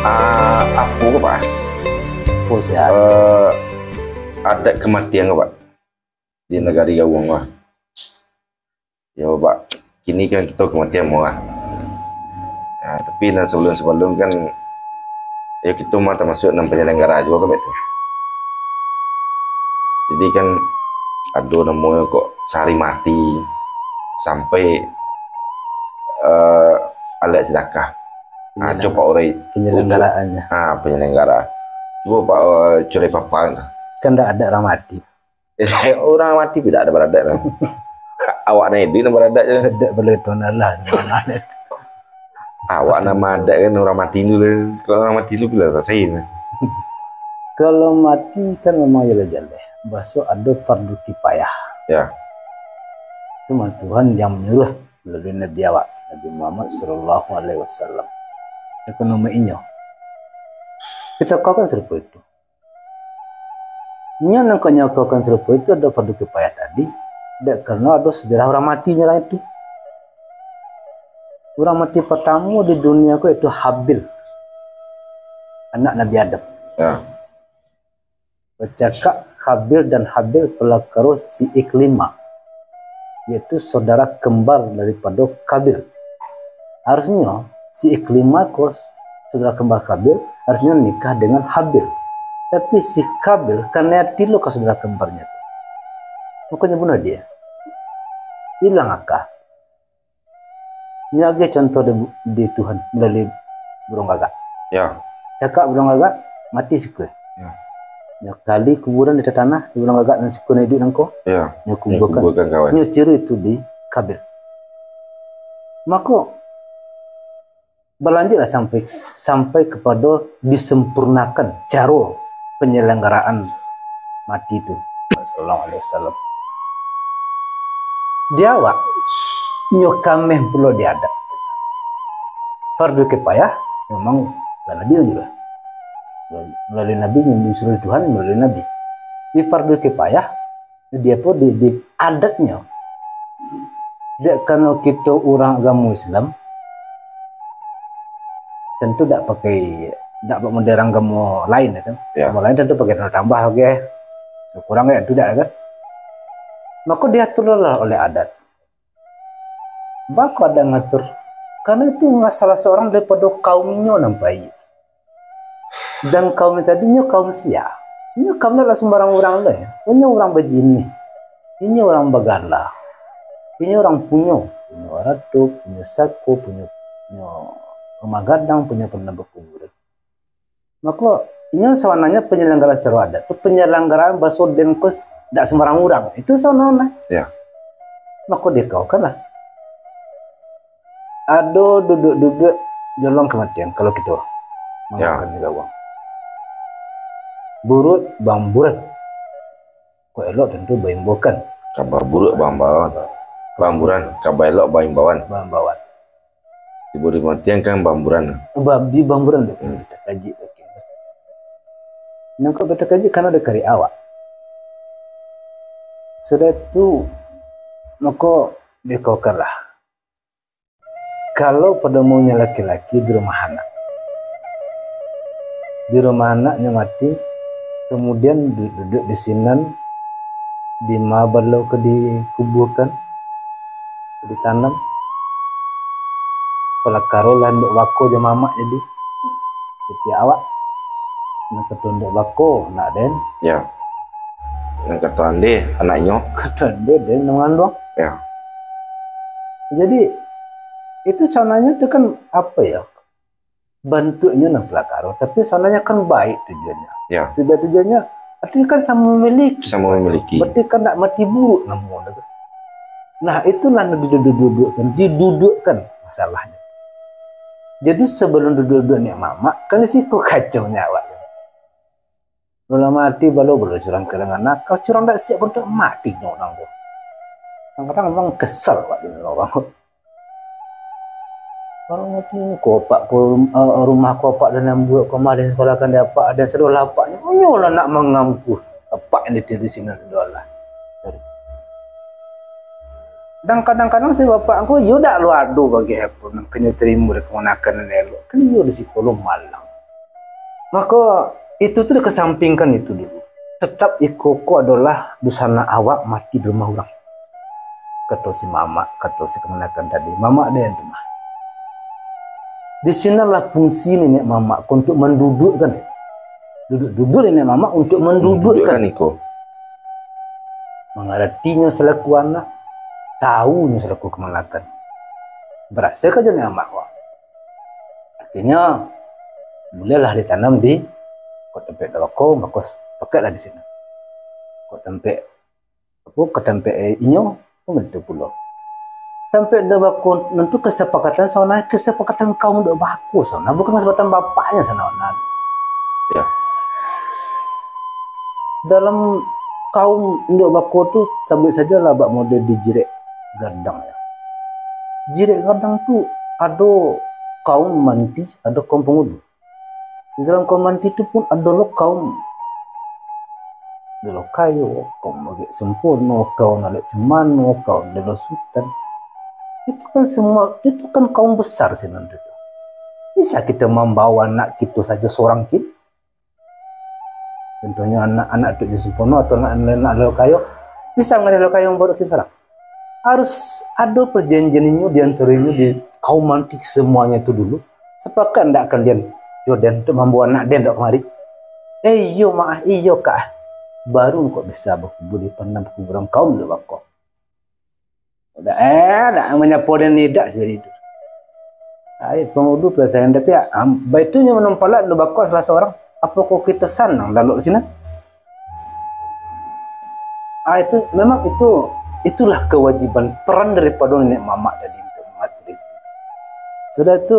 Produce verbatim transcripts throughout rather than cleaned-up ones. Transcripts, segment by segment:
Ah, apo ko, Pak? Apo sia? Eh, adat kematian ko, Pak, di nagari Gawang, Pak. Yo, Pak, kini kan kito kematian murah. Nah, tapi nan sabalun-sabalun kan, yo, kito mah tamasuak nan panyalanggara juo kan, Pak, tu. Jadi kan ado namonyo kok sahari mati sampai, eh, alek sedekah. Ah, Penyelenggara-, cubo, Pak, urai. Penyelenggaraannyo. Ah, penyelenggara. Cubo, Pak, eh, curai paparan. Kan ndak ado urang mati. Urang mati tidak ado baradat lah. Awak nan iduik nan baradat je. Kada boleh tuan Allah sebenarnya. Awak nan baradat kan urang mati dulu lah. Kalau urang mati dulu, bila rasai lah. Kalau mati kan memang jaleh-jaleh. Baso ado fardu kifayah. Ya. Itu mah Tuhan yang menyuruh melalui Nabi awak, Nabi Muhammad sallallahu alaihi wasallam. Ekonomi inyo. Kito kau kan serupa itu. Nyo nan kok nyo kau kan sarupo itu ado fardu kifayah tadi, dek karano ado sejarah urang mati nyo lah itu. Urang mati partamo di dunia ko yaitu Habil, anak Nabi Adam. Ya. Bacakak Khabil dan Habil palakaro si Iklima, yaitu saudara kembar daripado Kabil. Harusnyo, si Iklima ko, saudara kembar Kabil, harusnyo nikah dengan Habil. Tapi si Kabil, karano ati lo ka saudara kembarnyo tu, makonyo bunuah dia. Ilang aka. Nyo agiah contoh di, di Tuhan malalui buruang gagak. Ya. Cakak buruang gagak, mati sikua. Ya. Nyo gali kuburan di tanah, di buruang gagak nan sikua nan iduik nangko. Ya. Nyo kubuakan. Nyo kubuakan kawan. Nyo tiru itu di Kabil. Mako, balanjutlah sampai, sampai kapado disempurnakan caro penyelenggaraan mati tu. Sallallahu alaihi wasallam. Di awak, nyo kameh pulo di adat. Fardu kifayah, memang lah Nabi lah. Melalui Nabi, yang disuruh Tuhan melalui Nabi. Di fardu kifayah, di apo, di, di adatnyo. Dek karano kito urang agamo Islam, tentu dak pakai, dak bak model agamo lain, ya kan? Ya. Agamo lain tentu pakai sandal tambah, oke. Kurang kan, tentu dak, kan? Mako diaturlah oleh adat. Bako adat ngatur? Karano itu salah seorang daripado kaumnyo nan pai. Dan kaum tadi nyo kaum sia? Nyo kaum lah sumbarang urang doh, ya. Inyo urang bajinih. Inyo urang bagala. Inyo urang punyo. Punyo arato, punyo sako, punyo, punyo rumah gadang, punyo padang bakuburan. Mako, inyo sabananyo panyalanggara secara adat tu, panyalanggara baso den ko dak sumbarang urang. Itu sabananyo. Ya. Mako dikaukanlah. Ado duduak-duduak jolong kamatian kalau kito. Ya. Mangangkan gawang. Buruak bamburan. Kok elok tentu baimbokan. Kaba buruak bambawan. Bamburan, kaba elok baimbauan. Baimbauan. Tibo di kamatian kan bamburan. Ba-, di bamburan tu. Hmm. Batakajuik tu. Nangko batakajuik karano ado karik awak. Sudah tu, mako dikaukanlah. Kalau pado maunnyo laki-laki di rumah anak. Di rumah anaknyo mati, kemudian du-, duduak di sinan, dima balo ka dikubuakan, ditanam. Palakaro lah induak bako jo mamak jadi. Satiok awak. Nan kato induak bako, anak den. Ya. Nan kato ande, anaknyo. Kato ande, den nan manganduang. Ya. Jadi, itu sabananyo tu kan, apo yo, bantuaknyo nan palakaro, tapi sabananyo kan baik tujuannyo. Ya. Tujuan-tujuannyo, artinyo kan samo mamiliki. Samo mamiliki. Berarti kan ndak mati buruak namonyo tu. Nah, itulah nan diduduak-duduakkan, diduduakkan masalahnyo. Jadi, sabalun duduak-duduak niak mamak, kan di siko kacaunyo awak. Lah mati balo, balo curang kalangan nakal, curang dak siap untuak mati nyo urang tu. Kadang-kadang memang kesel awak dengan urang tu. Urang tu, ko apak ko, eh, rumah ko apak den nan buek, ko mah den sakolahkan dek apak, den sadolah apaknyo. Inyo lah nak mangampuah apak nan ditiri sinan sadolah. Dan kadang-kadang si bapak ko, iyo dak lo ado bagai apo nan kanyo tarimo dari kamanakan nan elok. Kan iyo di siko lo malang. Mako, itu tu dikesampingkan itu dulu. Tetap iko ko adolah dunsanak awak mati di rumah urang. Kato si mamak, kato si kamanakan tadi. Mamak den tu mah. Di sinolah fungsi niniak mamak ko untuk manduduakkan. Duduak-duduak niniak mamak untuk manduduakkan. Manduduakkan iko. Mangaratinyo salaku anak, tahunyo salaku kamanakan. Baraso ka jo niniak mamak ko. Akhirnyo, mulailah ditanam di kok tampek dek bako, mako sapakatlah di sinan. Kok tampek, apo, ka tampek inyo, pun itu pulo. Tampek dek bako, nantu kasapakatan sabananyo, kasapakatan kaum dek bako sabananyo, bukan kasapakatan bapaknyo sabananyo. Ya. Dalam kaum induak bako tu, sabuik sajolah bak model di Jirek Gadang, ya. Jirek Gadang tu ado kaum manti, ado kaum pangulu. Di dalam kaum manti tu pun ado lo kaum Delo Kayo, kaum Bagek Sampono, kaum Alek Cemano, kaum Delo Sutan. Itu kan semua, itu kan kaum besar sinan tu. Bisa kito mambawa anak kito sajo sorang kin? Contohnyo anak-anak Dek Sampono atau anak-anak Delo Kayo, bisa ngan Delo Kayo mambawa kin sorang? Harus ado perjanjian inyo di antaro inyo di kaum manti semuanyo tu dulu. Sapakat ndak kalian, yo den, untuk mambawa anak den dek kamari? Eh, iyo, Mak, iyo, Kak. Baru kok bisa bakubur di pandam kuburan kaum dek bako. Dak, eh, dak manyapo den idak sibari tu. Ai, pangulu perasaan, tapi, am, baitu nyo manampalak dek bako salah sorang. Apokoh kito sanang lalok sinan? Ah, itu memang itu, itulah kewajiban, peran daripado niniak mamak tadi untuk mangatur itu. Sudah tu,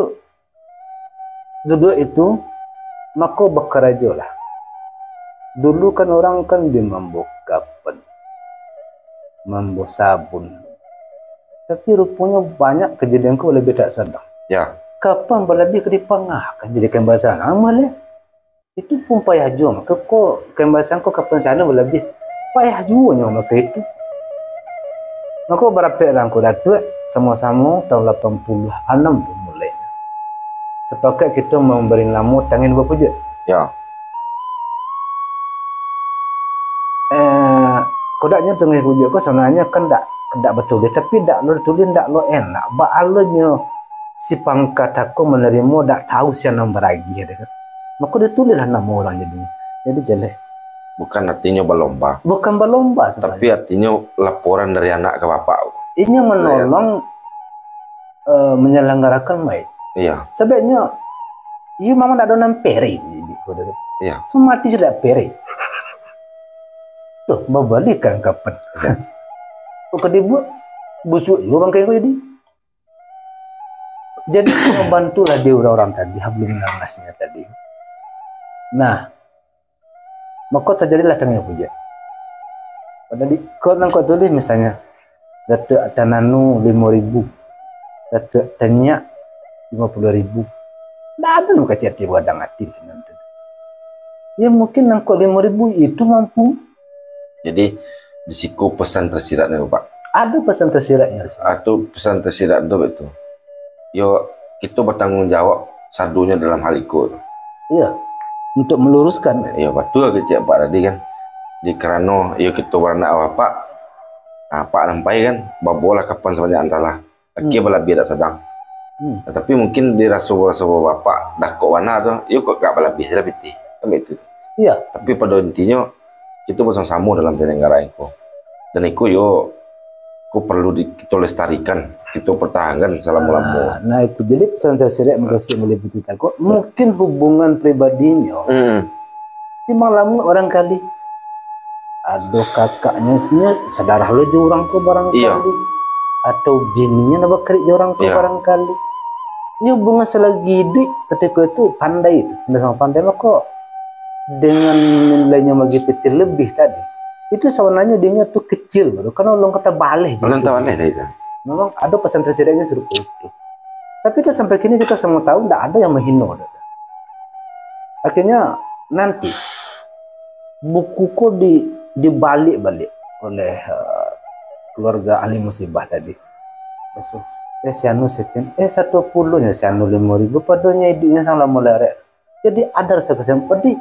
duduak itu, mako bakarajolah. Dulu kan urang kan bi mambawa kapan, mambawa sabun. Tapi ruponyo banyak kajadian ko balabiah tak sadang. Ya. Kapan balabiah ka dipangahkan jadi kain basang, amal ya. Itu pun payah juo, mako ko kain basang ko kapan sinan balabiah. Payah juo nyo mako itu. Mako barapek lah angku Datuak, samo-samo tahun lapan puluah anam tu mulai. Sapakat kito mambari namo Tangin Bapujuak. Ya. Eh, kodaknyo Tangin Bapujuak ko sabananyo kan dak, dak batulis, tapi dak lo ditulis, dak lo enak. Bak alonyo si pangka tako manarimo dak tahu sia nan baragiah deh kan. Mako ditulislah namo urang jadinyo. Jadi jaleh. Bukan artinyo balomba. Bukan balomba sabananyo. Tapi artinyo laporan dari anak ka bapak. Inyo manolong, eh, manyalanggarakan maik. Iya. Sabananyo, iyo memang dak ado nan pereh di, di, di, Iya. Cuma mati sudah pereh. Tuh, babalikan kapan. Iya. Kok dibuat, busuak juo bangkai ko jadi. Jadi, bantulah di urang-urang tadi, hablum minannasnyo tadi. Nah, mako tajadilah Tangin Bapujuak. Jadi, kok nan kok tulis misalnyo, Datuak Tananu limo ribu, Datuak Tanyiak limo puluah ribu. Ndak ado nan kacik ati, bagadang ati di sinan tu. Ya, mungkin nan kok limo ribu itu mampu. Jadi, di siko pesan tersiratnyo, Pak. Ado pesan tersiratnyo di siko. Ah, tu pesan tersirat tu, betul. Yo, kito batanggung jawab sadonyo dalam hal iko tu. Iya, untuk meluruskan. Iyo, batua kecek Apak tadi kan. Di karano, iyo, kito baranak Apak, Apak nampai kan, babolah kapan sabanyak antalah. Akia Hmm. balabiah dak sadang. Hmm. Nah, tapi mungkin di raso-raso Bapak dakok bana tu, iyo kok gak balabiah lah pitih. Kan baitu. Iya. Tapi pado intinyo, kito basamo-samo dalam penyelenggara iko. Dan iko yo, ko perlu di, kito lestarikan, kito pertahankan salamo-lamo. Ah, nah itu. Jadi pesan tersirat mukasuik maliputi tako, mungkin hubungan pribadinyo Hmm. memang lamo barangkali. Ado kakaknyo, nyo sadarah lo jo urang ko barangkali. Iya. Atau bininyo nak bakarik jo urang ko Iya. barangkali. Nyo hubungan salagi iduik katiko itu pandai, sama-sama pandai, mako dengan nilainyo bagi pitih lebih tadi, itu sabananyo dinyo tu kecil baru, karano ulun kata baleh je Ulun itu. tahu aneh dah itu. Memang ado pesan tersiratnyo sarupo itu. Tapi tu sampai kini kito samo tahu, ndak ado yang mahino dah. Akhirnyo nanti buku ko di, dibalik-balik oleh, eh, keluarga ahli musibah tadi. Lepas tu, eh, si anu sekian, eh, satu puluhnyo si anu limo ribu, padonyo iduiknyo salamo larek. Jadi ado rasa kasihan, padi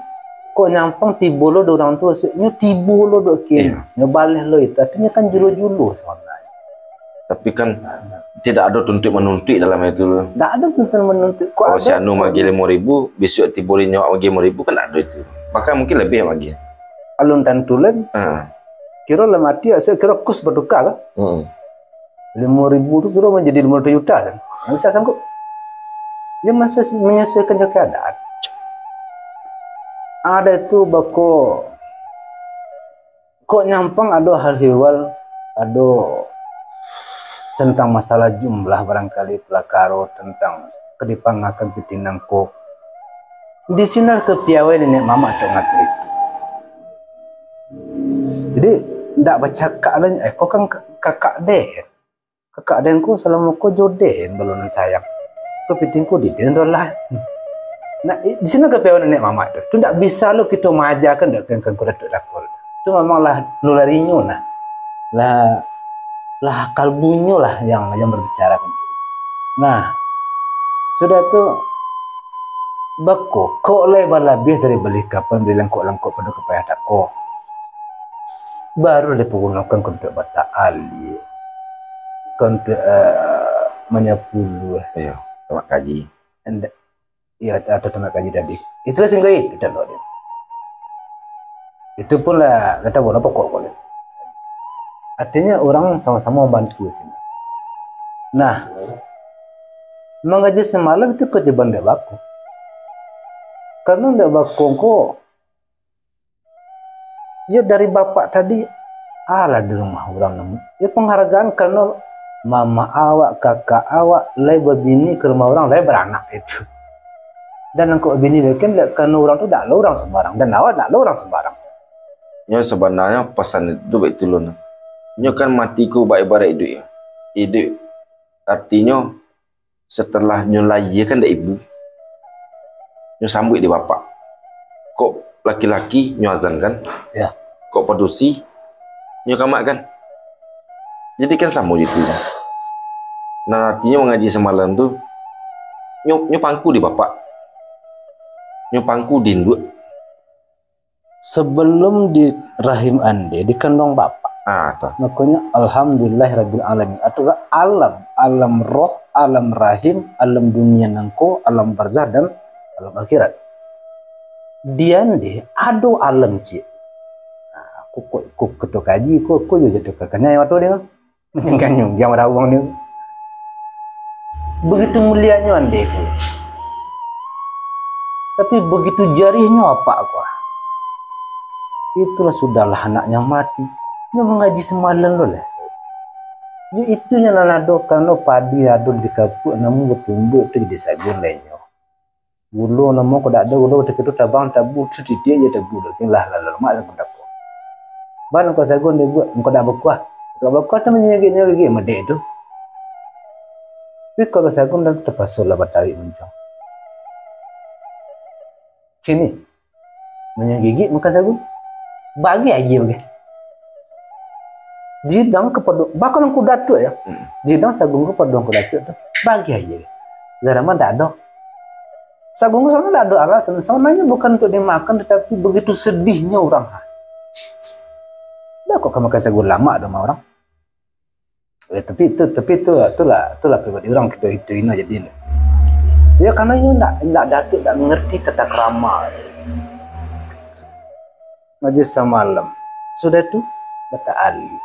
kok nyampang tibo lo dek urang tu, nyo tibo lo dek kini, Iyo. nyo baleh lo itu, artinyo kan julo-julo sabananyo. Tapi kan tidak ada tuntuik-manuntuik dalam itu. Tak ada tuntuik-manuntuik. Kok Kalau si ada Anu kok magi limo ribu, besok tibo di nyo magi limo ribu, kan tak ada itu. Bahkan mungkin lebih lagi. Alun tantu lah. Ha. Kiro lah mati, asa kiro kurs bertukar kan? Hmm. Limo ribu tu kiro menjadi lima ratus juta kan? Nggak bisa sanggup. Dia masih menyesuaikan dengan keadaan. Ada itu bako kok nyampang ado hal ihwal, ado tentang masalah jumlah barangkali pelakaro tentang kedipangakan piti nangko. Di sinilah kepiawai nenek mamak tu ngatur itu. Jadi, ndak bacakak lah, eh, kau kan kakak den. Kakak den ko salamo ko jo den balo nan sayang. Ko piting ko di den tu lah. Nah, di sini kepiawai nenek mamak tu. Tu ndak bisa lo kito maajakan dek kan kan kuda tu dakol. Tu memang lah nularinyo nah. Lah lah kalbunyo lah yang yang berbicara kan. Nah, sudah tu bako kok lai balabiah dari bali kapan bali langkok-langkok pado kapayah tako. Baru dipagunokan untuk bataalih, untuk uh, manyapuluh. Iyo, tamak kaji. Iyo, atau tamak kaji tadi. Itulah singgai itu. Itu pun lah kata bola pokok ko. Artinya orang sama-sama membantu sini. Nah, mangaji samalam itu kewajiban dek bako. Karena dek bako ko Yo dari bapak tadi, alah di rumah urang namo. Yo penghargaan karano mama awak, kakak awak, lai babini ka rumah urang, lai baranak itu. Dan angkau babini lagi kan, karano urang tu dak lo urang sembarang, dan awak dak lo urang sembarang. Nyo sabananyo pasan itu baik tulun. Nyo kan mati ko bak ibarat iduik. Iduik artinyo setelah nyo layiakan dek ibu, nyo sambuik dek bapak. Kok laki-laki nyo azankan, Ya. kok padusi nyo kamakkan. Jadi kan samo je tu. Nah, artinyo mangaji samalam tu, nyo, nyo pangku di bapak. Nyo pangku di induak. Sebelum di rahim ande, di kanduang bapak. Ah, tu. Makonyo, alhamdulillah rabbil alamin. Atulah alam, alam roh, alam rahim, alam dunia nangko, alam barzah, dan alam akhirat. Di ande ado alam ciek. Nah, aku kok, kok ketua kaji, kok, kok yo jatuh ka kanai waktu dia. Manyangganyo, yang marauang ni. Begitu mulianyo ande ko. Tapi begitu jarihnyo apak ko. Itulah sudahlah anaknyo mati. Nyo mangaji samalam lo lah. Yo itu nyo lah nado karano padi ado di kapuak namun batumbuak tu jadi sagun lainyo. Gulo namo ko dak ado, gulo takito tabang tabu tu titiak je tabu tu, lah, lah, lah, mak lah ko dapur. Ban ko sagun dibuek, ko dak bakuah. Dak bakuah tu manyagik-nyagik madek tu. Tapi kalau sagun dah terpaksa lah batawik muncang. Kini, manyagik makan sagun. Bagi aja bagi. Jidang kapado, bahkan angku datuak ya. Hmm. Jidang sagun kapado angku datuak tu. Bagi aja. Garaman dak ado. Sagun ko sabananyo dak ado alasan. Sabananyo bukan untuk dimakan, tetapi begitu sedihnya orang. Dak kok ka makan sagun lamak dah orang. Eh, tapi itu, tapi itu, itulah, itulah pribadi orang kito itu ino jadi. Ya, karena inyo ndak, ndak datuak, ndak mengerti tata krama. Ngaji samalam. Sudah tu, bataalih.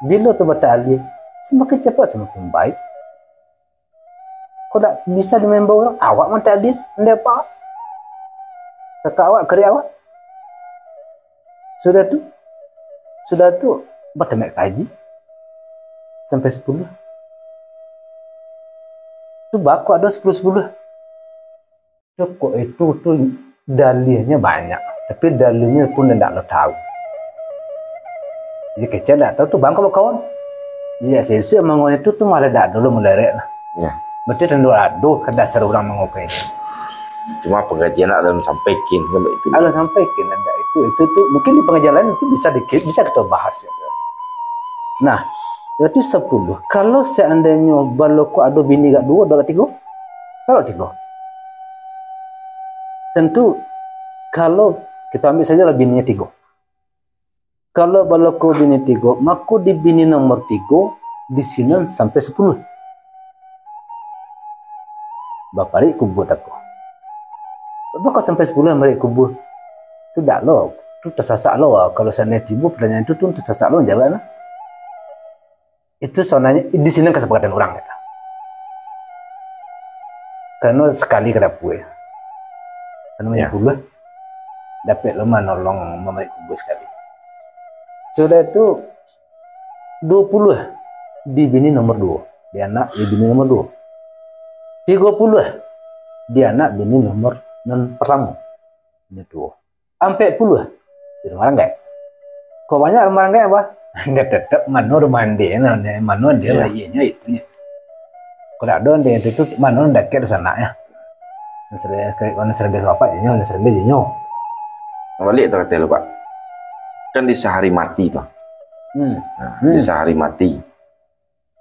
Bilo tu bataalih, samakin capat samakin baik. Kok dak bisa dimain bau urang? Awak mantah adil, ndai apa. Kakak awak, kari awak. Sudah tu, sudah tu, batamat kaji. Sampai sepuluh. Tu bako ado sepuluh-sepuluh. Tu kok itu tu dalihnyo banyak. Tapi dalihnyo pun ndak lo tahu. Jadi kecek ndak tahu tu bangko bakawan. Jadi sesek mangon itu tu malah dak dulu mulerek lah. Ya. Berarti tentu ado kada sar urang mangokai. Cuma pengajian nak dalam sampaikan kan itu. Kalau sampaikan ada itu, itu tu mungkin di pengajian lain itu bisa dikit, bisa kita bahas ya. Nah, berarti sepuluh. Kalau seandainya baloko ado bini gak dua, ado gak tiga? Kalau tiga. Tentu, kalau kita ambil sajalah bininyo tigo. Kalau baloko bini tigo, mako di bini nomor tigo, di sinan sampai sapuluah. Baparik kubua tako. Baa kok sampai sapuluah marik kubua? Tu dak lo, tu tasasak lo. Kalau seandainya tibo pertanyaan tu, tu tasasak lo manjawab lah. Itu sabananyo di sinan kasapakatan urang, kata. Karano sakali ka dapua, karano Ya. Manjadi puluah, dapek lo manolong mamarik kubua sakali. Sudah tu, duo puluah di bini nomor duo, di anak di bini nomor duo. Tigo puluah di anak bini nomor nan partamo, bini duo. Ampek puluah di rumah ranggaik. Kok banyak rumah ranggaik, bah? Ndak tetap mano rumah ande, nah, mano ande Iya. Lah, iyanyo itu nyo. Kok dak ado ande itu tu, mano nan dakek di sana, ya. Nan sering, nan sering bapak jinyo, nan sering jinyo. Balik tu kata lu, Pak. Kan di sahari mati tu. Hmm. Nah, Hmm. Di sahari mati.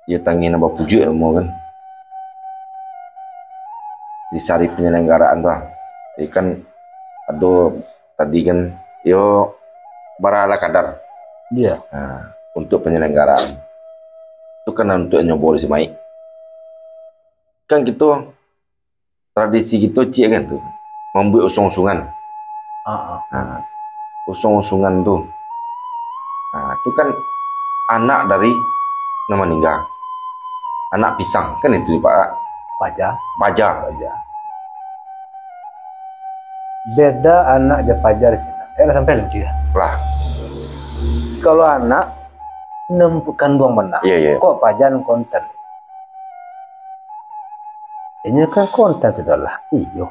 Iyo tangih nan bapujuak namo kan. Di sahari penyelenggaraan tu lah. Jadi kan ado tadi kan, yo, bara ala kadar. Iya. Nah, untuk penyelenggaraan. Itu kan untuk nyobo di si mayik. Kan kito tradisi kito ciek kan tu, mambuek usung-usungan. Ah, ah. Ha, usung-usungan tu. Ha, tu kan anak dari nan maningga. Anak pisang kan itu, Pak. Paja. Paja. Paja. Beda anak jo paja di sini. Eh, lah sampai lah dia. Lah. Kalau anak, nan kanduang bana. Iya, iya. Kok paja nan kontan. Inyo kan kontan sudah lah. Iyo.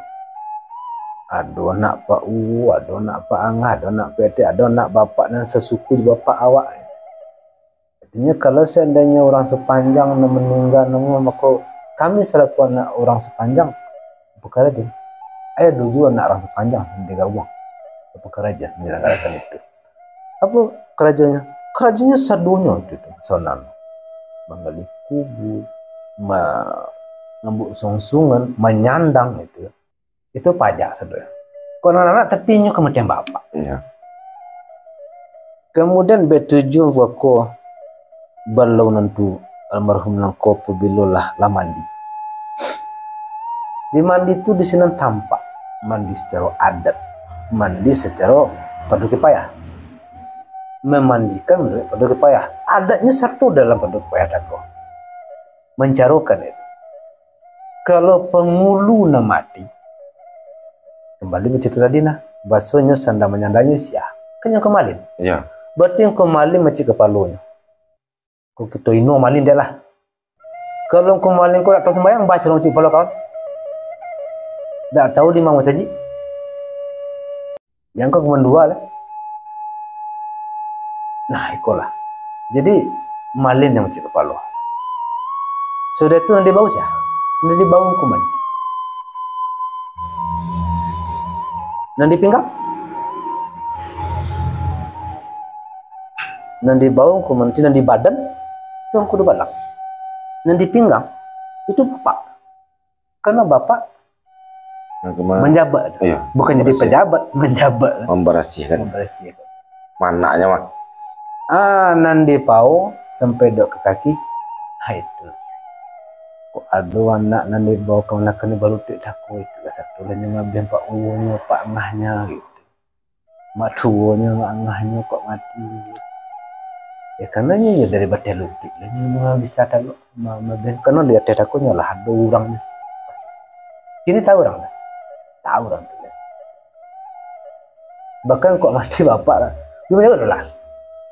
Ado anak Pak Uwu, ado anak Pak Angah, ado anak Pak Etek, ado anak bapak nan sasuku jo bapak awak. Artinyo, kalau seandainyo urang Sepanjang nan maningga namo, mako kami salaku anak urang Sepanjang, apo karajo? Ado juo anak urang Sepanjang nan digabung, apo karajo, manyelenggarakan itu. Apo karajonyo? Karajonyo sadonyo itu tu, sanan. Manggali kubua, ma-, mambuek usung-usungan, manyandang itu. Itu paja sadonyo. Kok anak-anak, tapi inyo kamatian bapak. Iya. Kamudian, batujuah bako balau nan tu, almarhum nangko pabilo lah, lah mandi. Di mandi tu di sinan tampak mandi sacaro adat, mandi sacaro fardu kifayah. Mamandikan manuruik fardu kifayah. Adatnyo satu dalam fardu kifayah tako. Mancarokan itu. Kalau pangulu nan mati, kambali bacarito tadi nah, basonyo sandang manyandangnyo sia, kan nyo ka malin. Iya. Berarti nyo ka malin mancik kapalonyo. Kalau kito ino malin dek lah. Kalau ngko malin ko dak tahu sumbayang, baco lo mancik kapalo kawan. Dak tahu di ma masajik. Jan ka mandua lah. Nah, iko lah. Jadi, malin nan mancik kapalo. Sudah tu nan dibao sia? Nan dibao ngko mandi. Nan dipinggang? Nan dibao ngko mandi, nan di badan, tu ngko dubalang. Nan dipinggang, itu bapak. Karena bapak Nah, kema- manjabat tu. Iya. Bukan jadi Membarasih. Pejabat, manjabat. Membarasihkan. Membarasihkan. Manaknya mah. Ah, nan dipao sampai dok ka kaki. Ha, itu. Kok ado anak nan dibao ka manakan di balutuik tako itu lah satu lah nyo mabian pak uwonyo, pak ngahnyo gitu. Mak tuonyo, mak ngahnyo kok mati. Ya, karena nyo, nyo dari bateh lutuik lah, nyo ma-, bisa talok, ma-, ma-, karena di ateh tako nyo lah ado urang nyo. Kini tahu urang lah. Tahu urang tu. Bahkan kok mati bapak lah. Nyo jauh lah.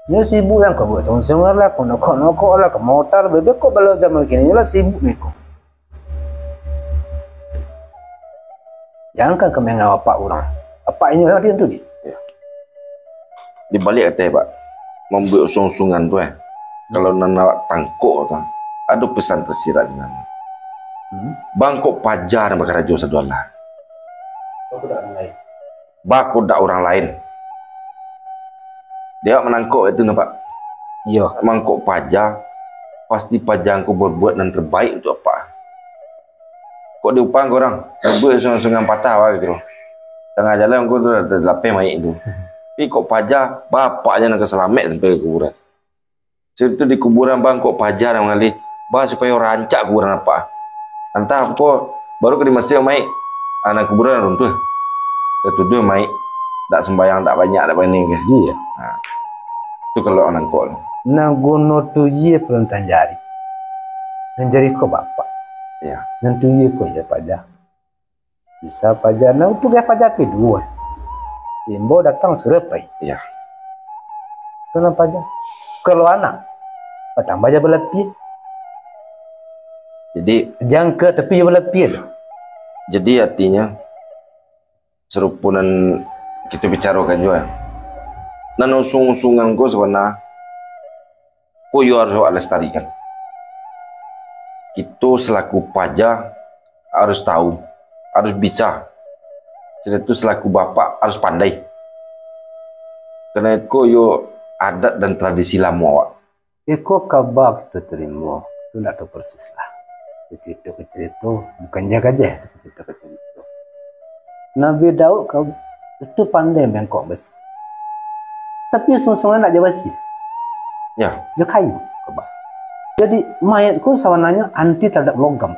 Nyo sibuk yang kau buat, song-song lah, kau nokok-nokok lah, kau motor, bebek kok bala zaman kini nyo lah sibuk niko. Jangankan ka mangawal apak urang. Apak inyo lah dia tu di. Di baliak katai, Pak, mambuek usung-usungan tu, eh. Kalau nan awak tangkok tu, ado pesan tersirat di nan. Hmm. Bangkok paja nan bakarajo sadolah. Bangkok dak urang lain. Bangkok dak urang lain. Dia manangkok itu, nampak? Iyo. Mangkok paja, pasti paja ngko berbuat nan terbaik untuk apak. Kok diupang ka urang, berbuat sungan-sungan patah, wah, gitu. Tangah jalan ko tu lah, lah lapeh mayik tu. Tapi kok paja, bapaknyo nan ka salamaik sampai ka kuburan. Situ di kuburan, bang, kok paja nan mangalih, bang, supayo rancak kuburan apak. Antah apo, baru ka dimasuak mayik, ah, nan kuburan runtuh. Tatuduah mayik dak sumbayang, dak banyak, dak bana ka. Iyo. Ha. Tu kalau nan kok tu. Nan guno tuyie parentah jari. Nan jari ko bapak. Iyo. Nan tuyie ko iyo paja. Bisa paja, nah, tugas paja pai duo. Imbau datang, suruah pai. Iyo. Tu nan paja. Kalau anak, batambah jo balapia. Jadi, jangka tapi jo balapia tu. Jadi, artinyo, sarupo nan kito bicarokan juo. Nan usung-usungan ko sabana, ko yo harus awak lestarikan. Kito salaku paja harus tahu, harus bisa. Sudah tu salaku bapak harus pandai. Karano ko yo adat dan tradisi lamo awak. Iko kaba kito tarimo, tu ndak tahu persis lah. Carito ka carito, bukan jah ka jah, carito ka carito. Nabi Daud ka, itu pandai mangkok basi. Tapi usung-usungan ndak jo basi. Yo. Jo kayu, kaba. Jadi, mayat ko sabananyo anti terhadap logam.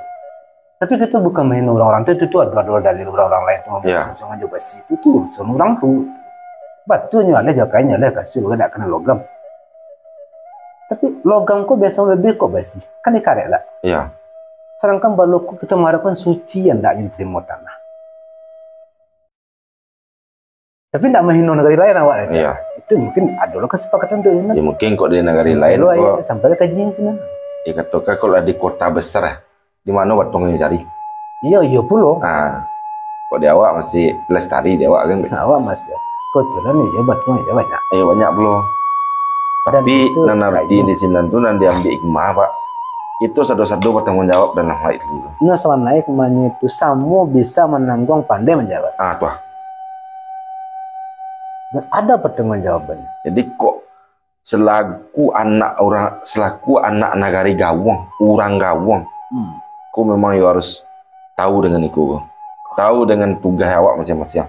Tapi kito bukan main urang-urang tu, itu, tu ado, ado dalil urang-urang lain tu, yo, usung-usungan jo basi. Itu, tu urusan urang tu. Batunyo alah jo kayu, alah kasua, dak kanai logam. Tapi logam ko biaso labiah kok basi. Kan dikarek lah. Yo. Sedangkan balo ko kito mengharapkan suci, andaknyo ditarimo tanah. Tapi ndak mahino nagari lain awak, kan? Iyo. Itu mungkin ado lah kesepakatan untuk itu. Ya, mungkin kok di nagari lain, sampai lo kok, ayat, sampai lo kaji sini. Ya, katokan kalau di kota besar, di mano batuangnyo cari? Iyo, iyo pulo. Ah, kok di awak masih lestari di awak, kan? Awak masih. Kebetulan iyo batuang iyo banyak. Iyo, banyak pulo. Dan tapi itu nan arti kayu di sinan tu nan diambiak hikmah, Pak. Itu sado-sado batanggung jawab dalam hal itu. Nah, sabananyo hikmahnyo itu samo bisa manangguang pandai manjawab. Ah, tu ah. Dan ada pertanggungjawabannya. Jadi, kok selaku anak urang, selaku anak nagari gawang, urang gawang, hmm, ko memang yo harus tahu dengan iko, tahu dengan tugas awak masing-masing.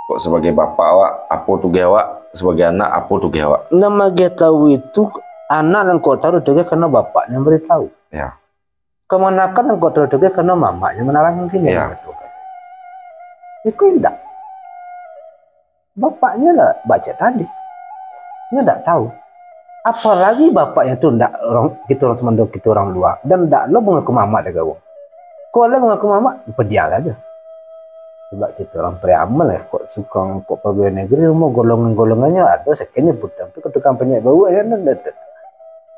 Kok sebagai bapak awak, apo tugas awak? Sebagai anak, apo tugas awak? Nan magiah tahu itu, anak nan kok tahu tugas karano bapaknyo bari tahu. Ya. Kamanakan nan kok tahu tugas karano mamaknyo manarangkan. Ya. Iko indak. Bapaknyo lah bak cek tadi. Nyo ndak tahu. Apalagi bapaknyo tu ndak orang, kito orang sumando, kito orang lua. Dan ndak lo mangaku mamak dek awak. Kok lo mangaku mamak, padiam sajo. Sebab kito orang Priaman lah, kok sukang, kok pagawai negeri, rumo golongan-golongannyo ado, sakian nyo putang. Tapi kok tukang panyek bauak, ya, ndak, ndak,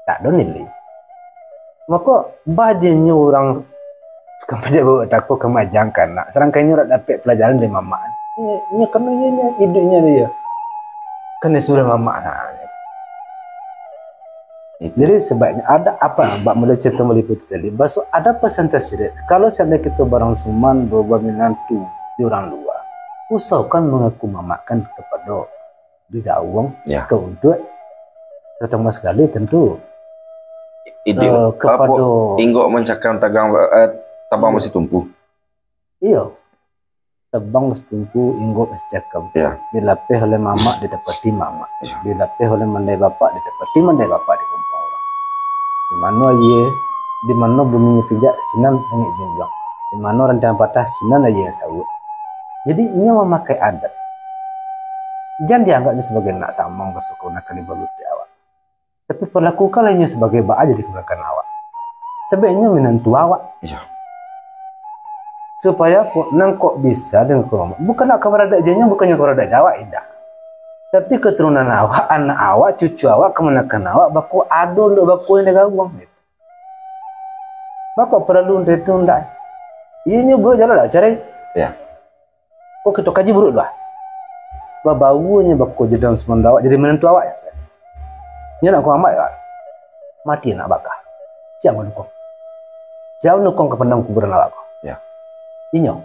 ndak ado nilai. Mako, bajinyo urang tukang pajak bawa tako ka majang ka anak, sadangkan inyo dak dapek pelajaran dari mamak. Inyo, inyo kano inyo, inyo iduiknyo dari iyo. Kano suruah mamak, nah. Itu. Jadi, sebaiknya ada apa, bak model cerita maliputi tadi, baso ada pesan tersirat. Kalau seandainya kita barang suman, bawa minantu di orang luar, usahakan mengaku mamakkan kepada di gawang, ya, ka untuak, pertama sekali tentu, iduik, eh, kepada apo, inggok mancakam tagang, eh, tabang, iya, basitumpu. Iyo. Tabang basitumpu, inggok basicakam. Ya. Dilapeh oleh mamak, ditapati mamak. Ya. Dilapeh oleh mandai bapak, ditapati mandai bapak di kampuang urang. Di mano aia, di mano buminyo pijak, sinan langik junjuang. Di mano rantiang patah, sinan aia nan sauak. Jadi, inyo mamakai adat. Jan dianggap inyo sabagai anak samang, baso kaunakan dibaluti awak. Tapi, perlakukanlah inyo sabagai baa jadi kaunakan awak. Sabab inyo minantu awak. Iya. Supayo apo? Nan kok bisa dengan kok mamak. Bukan nak ka baradat jo inyo, bukannyo ka baradat jo awak, indak. Tapi, keturunan awak, anak awak, cucu awak, kamanakan awak, bako ado untuak bako indak gawang. Bako paralu untuak itu, indak? Iyo, inyo buek jalan lah, carai. Iya. Kok kito kaji buruak tu lah. Babaunyo bako jadi dalam sumando awak, jadi minantu awak. Inyo nak ka mamak, ya? Mati anak baka. Sia nan manukung? Sia nan manukung ka pandam kuburan awak ko? Ya. Inyo.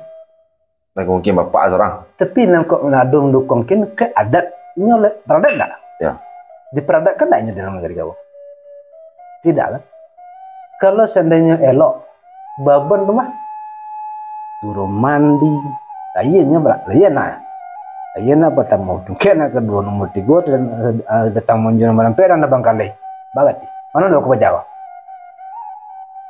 Nah, mungkin bapak surang. Tapi nan kok ado mandukung kin ka adat, inyo le-, baradat ndak? Ya. Diparadatkan ndak inyo dalam nagari gawang? Tidak, kan? Kalau seandainya elok, babon rumah, turun mandi, Lahianyo ba-, lahia nak. Lahia nak partamo, tungkek nak kaduo, nomor tigo, dan, eh, datang monjo nomor ampek, dan abang kalai. Barat. Mano dah ko bajawab?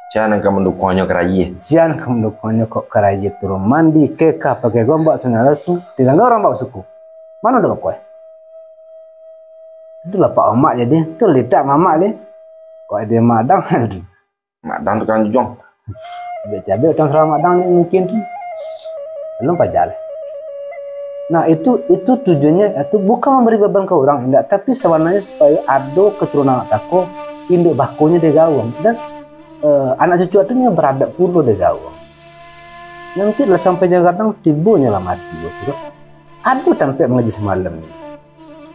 Sia nan ka mandukuangnyo ka rayia. Sia nan ka mandukuangnyo kok ka rayia turun mandi, kekah pakai gombak, sandal lasu, di dalam urang bak basuku. Mano dah ko? Itulah pak mamak jadi, tu litak mamak deh. Kok ado madang, Madang tukang jujuang. Cabiak-cabiak utang sarawak Madang ni mungkin tu. Alun paja lah. Nah, itu, itu tujuannya, itu bukan memberi beban ke orang, indak, tapi sabananyo supayo ado keturunan anak tako, induak bakonyo di gawang. Dan, eh, anak cucu tu nyo baradat pulo di gawang. Nanti lah sampai jam gadang, tibonyo lah mati, yo, tu. Ado tampek mangaji samalam ni.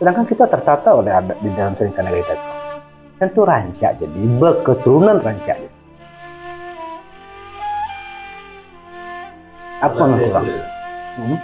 Sedangkan kita tertata oleh adat di dalam saringkan nagari tadi. Tentu rancak jadi, berketurunan rancak jadi. Apa nan kurang? Hmm?